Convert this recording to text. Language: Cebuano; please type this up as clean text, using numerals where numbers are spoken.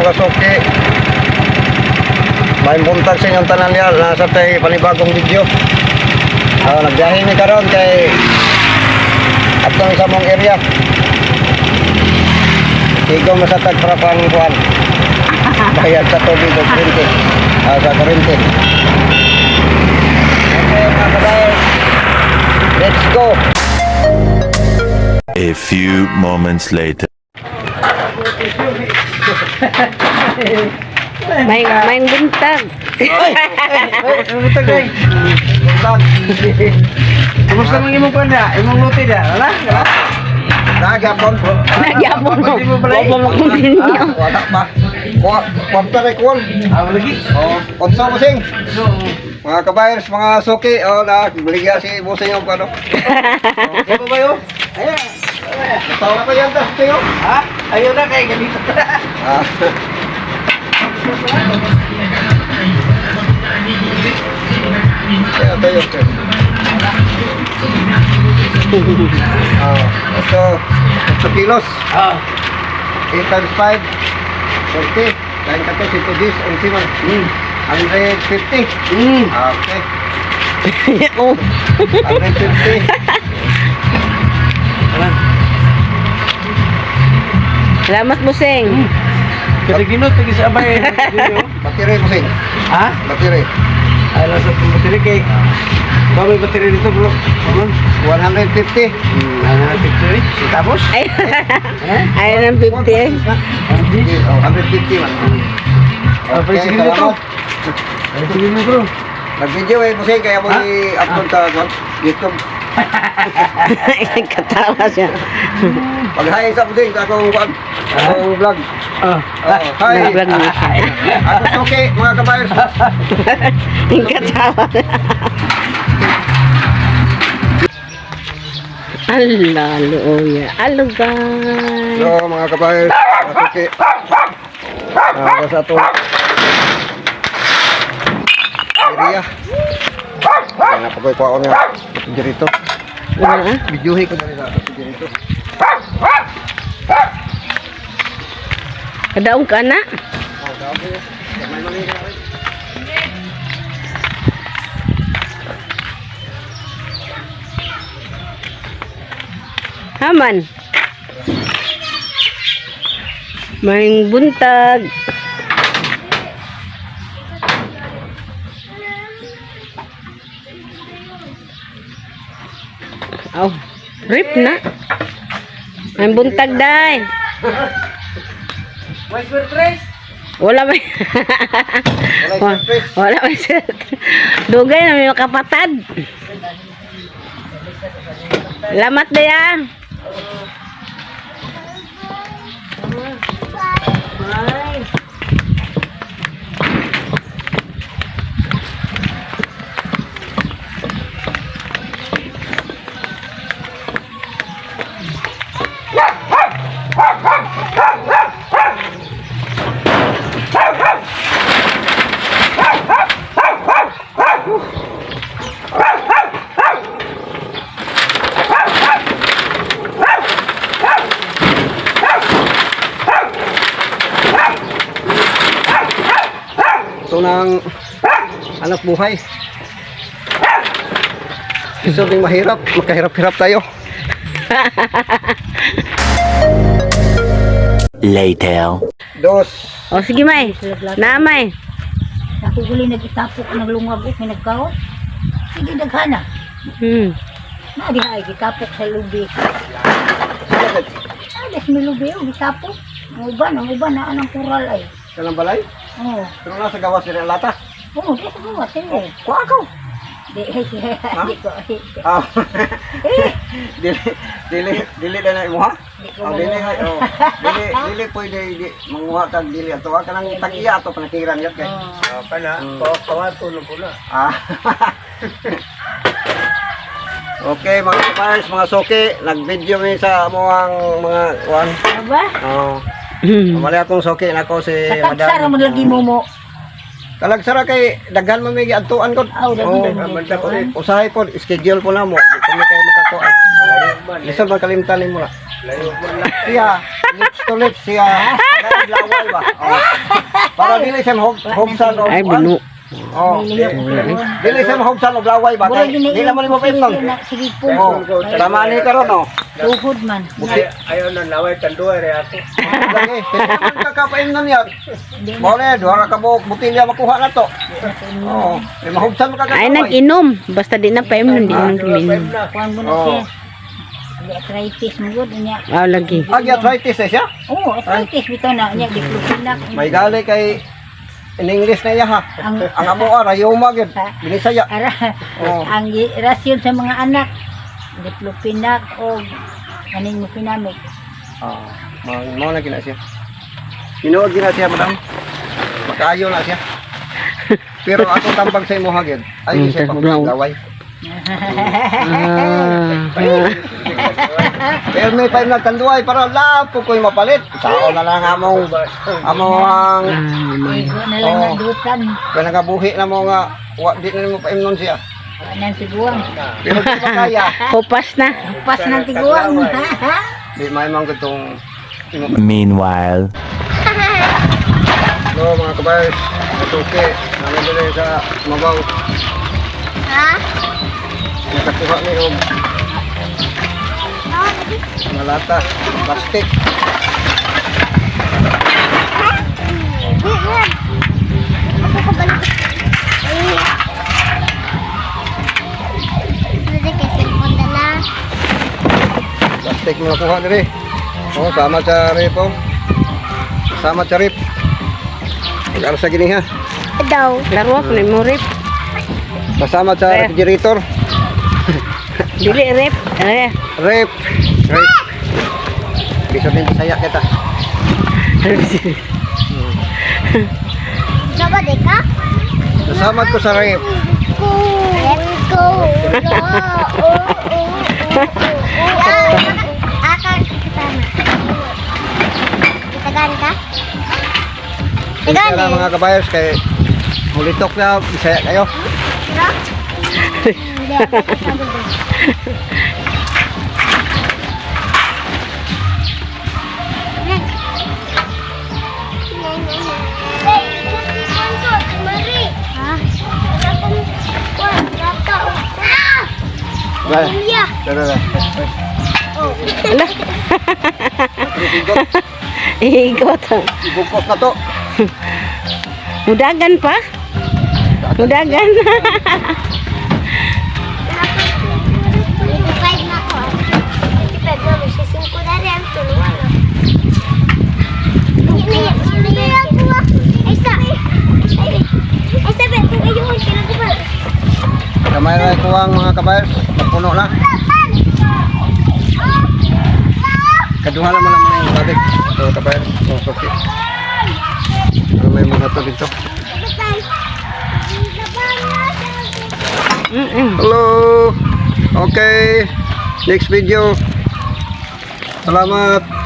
Mga suki. May buntag sa inyong tanan niya. Nasa tayo panibagong video. Nagbiyahe mi karon kay atong sa mong area. Tigo masatag para pang kuan. Bayad sa tubig o kuryente. Sa kuryente. Okay, mga kabayan. Let's go. A few moments later. May buntag. Ay, buntag ay. Buntag. Kumusta man imong kuan na? Imong luti na? Wala? Wala? Nagyapon. Nagyapon mo. Pwede mo pala eh. Wa pa makontinue. Wala pa. Kuha, kwarta kay kuwan. Ah, lagi. Oh, unsa mo sing? So, Mga kabayers, mga suki, oh na baligya si Busing og ano. okay pa ba yun? Ayan. Natawa pa yan ta, tiyo. Ha? Ayaw na kay ganito. Ah. Tayo, tayo, tayo. Ah, ito, 8 kilos. Ah. 8 times 5, 40. Dahil ka to, 110, 11 man. 150. Okay. Oh. 150. Salamat, Buseng. Kataginot tagi sa abay. Battery mo sing. Ha? Battery. Ay lang sa battery kay. Ba may battery dito bro? Ano? 150. Ano na picture? Tapos? Ay, ayun ang 50. Oh, 150 man. Ah, Okay, sige dito. salamat. Ay, sige mo bro. Nag-video eh, Busing, kaya mo Ha? i-upload sa kuwan, YouTube. Katawa siya. Pag-hi sa Busing, sa akong kuwan, akong vlog. Ah. Oh, hi. Nag-vlog na siya. Ako suki, mga kabayers. Katawa. Ala, luoya. Alo, guys. So, mga kabayers, mga suki. Sa atong area. Ayan, napagoy ko ako nga. Dito. Ano, ah? Videohin ko na rin sa dito. Kadaong ka na. Oh, daw ko. Kamay man yun, kamay. Haman. May buntag. Oh, rip na. May buntag day. May surprise. Wala may Wala surprise. Wala may Dugay na may makapatad. Lamat na yan. Ito ng anak buhay. Gusto ding mahirap, magkahirap-hirap tayo. Later. Dos. O sige may. Namay. Ako guli nagitapok naglungag og may nagkaon. Sige daghana. Na di ay gitapok sa lubi. Ades may lubi oh gitapok. Ang uban na anang kural ay. Sa lang balay? Oh, Pero nasa gawas sila lata. oh, di sa gawas eh. Kuha ako. Di di ko. Ah. Dili dili dili na na imuha. Di ko Oh, dili manguha. oh. Dili dili pwede di manguha kag dili ato ka nang tag-iya ato panakiran yat kay. Ah, kana. Kawato lang ko na. Ah. Okay, mga kapars, mga suki, nag-video mi sa amuang mga kuan. Aba, Oh. Mali akong suki nako si katagsara man lagi mo mo. Talagsara kay daghan man may giadtuan ko. Aw, daghan man may giadtuan. Usahay po, schedule po na mo. Di ko may kayo makakuan. Lisod man kalimtan nimo na. Layo man lang. Siya, lips to lips siya. Laway ba? Oh. Para dili siya hobsan o Ay, bunu. Oh. Dili siya mahubsan og laway ba Mura kay gini dili man mo paimnon. Sige po. Oh, tama ni karon oh. Tuhod man. Buti Ayaw na laway, tanduay rin ako. lagi. Kaya ka paimnon yan. Mo na duha ra ka buok botelya makuha na to. Oh, eh, mahubsan mo ka Ay, nag-inom. Basta di na paimnon, di na tuminom. Kuan mo na Oh. siya. Di arthritis mo gud niya. Ah, lagi. Ag arthritis eh siya. Oh, arthritis bitaw na niya diclofenac. May gali kay in English na iya ha. Ang Ang amo ah, rayuma gyud. Binisaya. ara, Oh. ang rasyon sa mga anak diclofenac o aning mo pinamig. Ah, mo na gina siya. Tinuod gina siya, madam. Makaayo na siya. Pero ako tambag sa imo gyud. Ay siya pa laway. Ah. Pero may pa nagtanduay para lapo ko'y mapalit. Sao na lang among among ang Igo na lang Oh. nadutan. kanagabuhi na mo nga wa di na mo paimnon siya. Wa nang tiguang. Pero di pa kaya. Hupas na. Pas ng tiguang. Di may man gitong imo. Meanwhile. Hello mga kabayers, matuki, namin dili sa Mabaw. Ha? Nakakuha ni og mga lata, plastic. Ako ko balik. Ay. Pwede kay cellphone dala. Plastic mo nakuha diri. Oh, sama sa rip oh. Sama sa rip. Pag sa gini ha. Daw. Laro ako ni mo rip. Kasama sa Eh. refrigerator. Dili rip. Eh. Rip. Rip. Bisa din saya kita. Sama de ka? Kasama ko sa rip. Go. Go. Go. Oh, oh, oh, oh. Aka kasama. Itagan ka? Isa na mga kabayers kay mulitok na Bisaya kayo. Pero? Hindi ako kasama doon. Hey, ko, Mari. Ha? Wala akong kuwan, lata. Ah! Bye. Kuya. Tara na. Oh. Ala. Iikot. Ibugkos na to. Mudagan pa? Mudagan. 25 na ako. Ah. 25 na, may 5 na rin. Tulungan na. Ay, sa. Ay, ay, sabi, kung ayun, kinagawa. Kamay na kuwang mga kabayers. Napuno na. Kaduha naman naman yung balik. So kabayers, so suki. Ano may mga to dito? Hello. Okay. Next video. Salamat.